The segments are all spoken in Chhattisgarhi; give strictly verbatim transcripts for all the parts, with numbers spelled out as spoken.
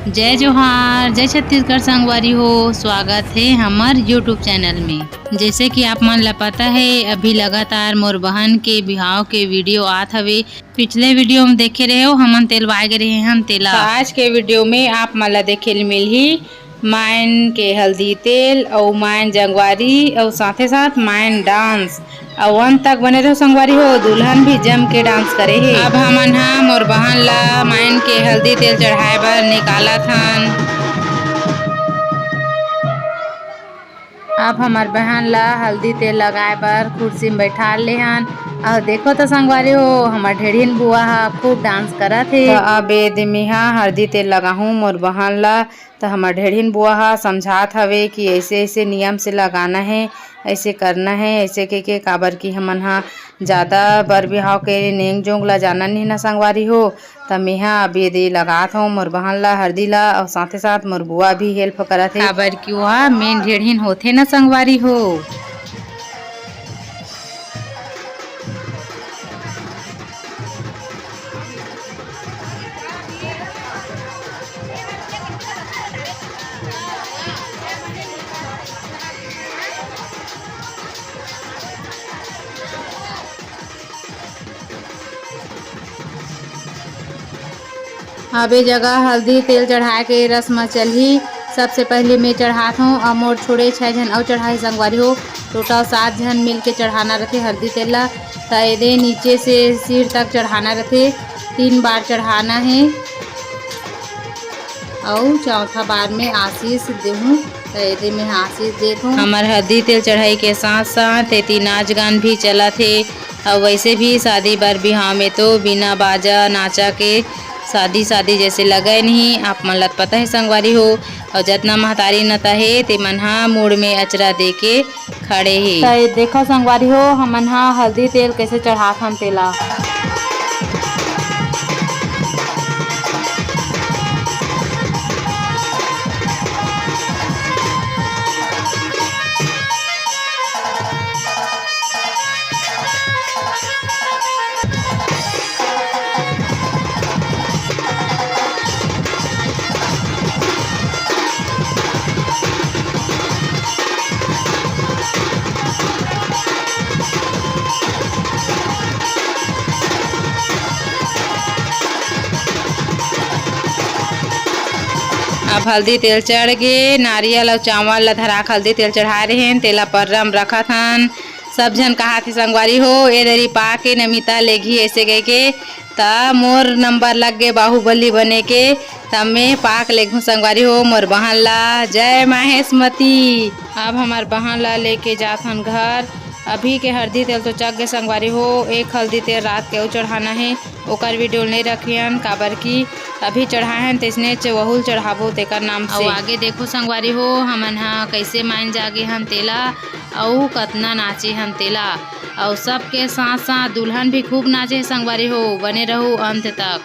जय जोहार, जय छत्तीसगढ़ संगवारी हो, स्वागत हे हमर YouTube चैनल में। जैसे कि आप मन ला पता हे, अभी लगातार मोर बहन के बिहाव के वीडियो आत हवे। पिछले वीडियो में देखे रहे हो, हमन तेलवाए गे रहे हन तेला। तो आज के वीडियो में आप मन ला देखे ल मिलही मायन के हल्दी तेल अउ मायन जंगवारी अउ साथे साथ मायन डांस। अउ अंत तक बने रहो संगवारी हो, दुल्हन भी जम के डांस करे हे। अब हमन हा मोर बहन ला मायन के हल्दी तेल चढ़ाए बर निकालत हन। अब हमर बहन ला हल्दी तेल लगाए बर कुर्सी में बैठा ले हन। अउ देखो तो संगवारी हो, हमर ढेढ़िन बुआ हा खूब डांस करत हे। तो अब ए दे मेहा हल्दी तेल लगाहूं मोर बहन ला। तो हमर ढेढ़िन बुआ हा समझात हवे कि ऐसे ऐसे नियम से लगाना है, ऐसे करना है, ऐसे के, के काबर कि हमन हा ज्यादा बर बिहाव के नेंग जोंग ला जानन नहीं ना संगवारी हो। त मेहा अब ए दे लगात हूँ मोर बहन ला हरदी ला, अउ साथे साथ मोर बुआ भी हेल्प करत हे। काबर कि ओहा मेन ढेढ़िन होथे ना संगवारी हो। अब ए जगह हल्दी तेल चढ़ाए के रस्म चलही। सबसे पहली मैं चढ़ात हूँ, अउ मोर छोड़े छह झन अउ चढ़ाही संगवारी हो। टोटल सात झन मिल के चढ़ाना रथे हल्दी तेल ला। त एदे नीचे से सिर तक चढ़ाना रथे, तीन बार चढ़ाना हे। अउ चौथा बार में आशीष देहूं, त एदे में आशीष देत हूं। हमर हरदी तेल चढ़ाई के साथ साथ एती नाच गान भी चलत हे। अउ वैसे भी शादी बर बिहाव में तो बिना बाजा नाचा के शादी शादी जैसे लगय नहीं। आप मन ला पता है संगवारी हो, अउ जतना महतारी नता हे ते मन हा मुड़ में अचरा दे के खड़े हे। त देखो संगवारी हो, हमन हा हल्दी तेल कैसे चढ़ात हन तेला। अब हल्दी तेल चढ़ गे, नारियल अउ चावल ला धरा के हल्दी तेल चढ़ाए रहेन, तेला पर्रा म रखत हन। सब झन कहाथे संगवारी हो, ए दरी पाके नमिता लेगही ऐसे कहिके, त मोर नंबर लग गे बाहुबली बने के, त मैं पाक लेगहूँ संगवारी हो मोर बहन ला। जय महेशमती। अब हमर बहन ला लेके जात हन घर। अभी के हरदी तेल तो चघ गे संगवारी हो, एक हल्दी तेल रात के अउ चढ़ाना हे, ओकर वीडियो नइ रखे हन, काबर कि अभी चढ़ाए हन, तइसने च वहू ल चढ़ाबो तेकर नाम से। अउ आगे देखो संगवारी हो, हमन ह कइसे मायन जागे हन तेला, अउ कतना नाचे हन तेला, अउ सबके साथ साथ दुल्हन भी खूब नाचे हे संगवारी हो। बने रहू अंत तक।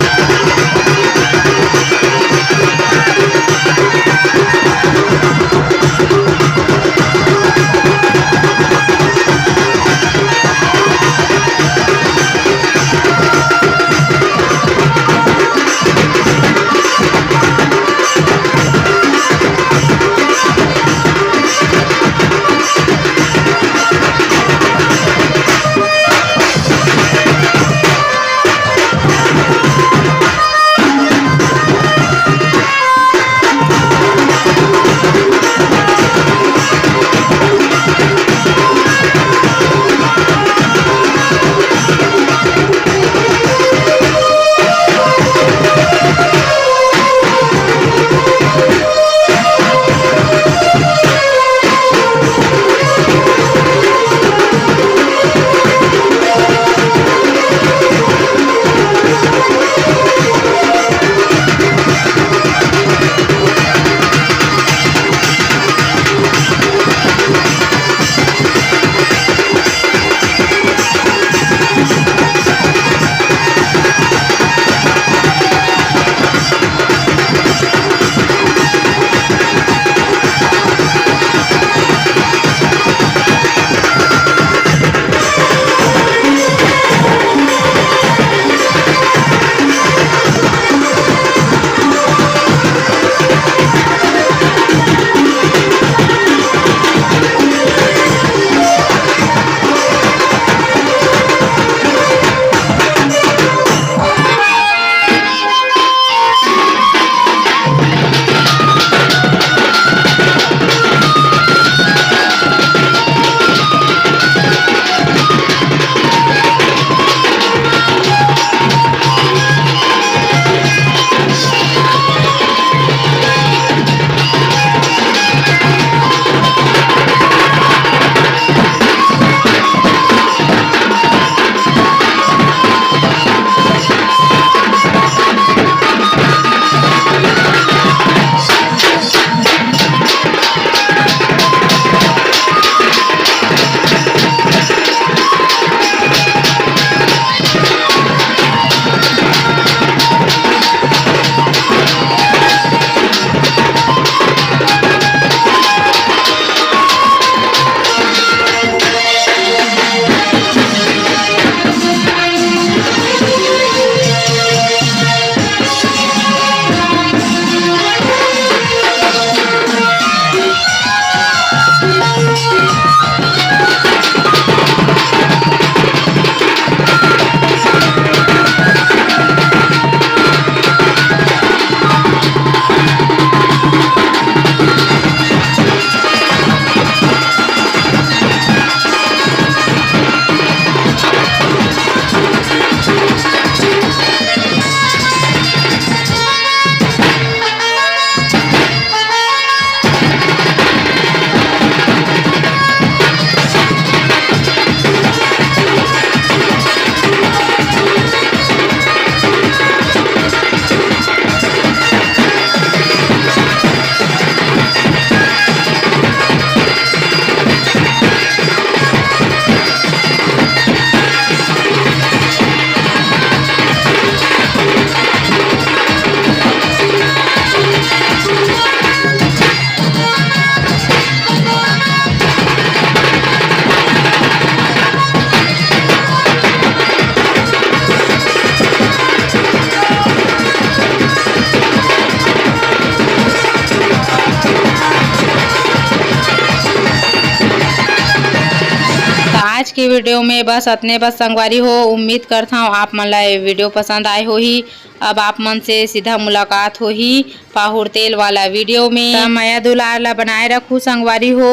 वीडियो में बस अतने बस संगवारी हो। उम्मीद करथंव आप मन ला ये वीडियो पसंद आए होही। अब आप मन से सीधा मुलाकात होही पाहुर तेल वाला वीडियो में। त मया दुलार ला बनाए रखू संगवारी हो।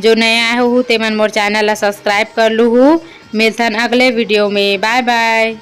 जो नया आए हो ते मन मोर चैनल ला सब्सक्राइब कर लूहू। मिलथन अगले वीडियो में। बाय बाय।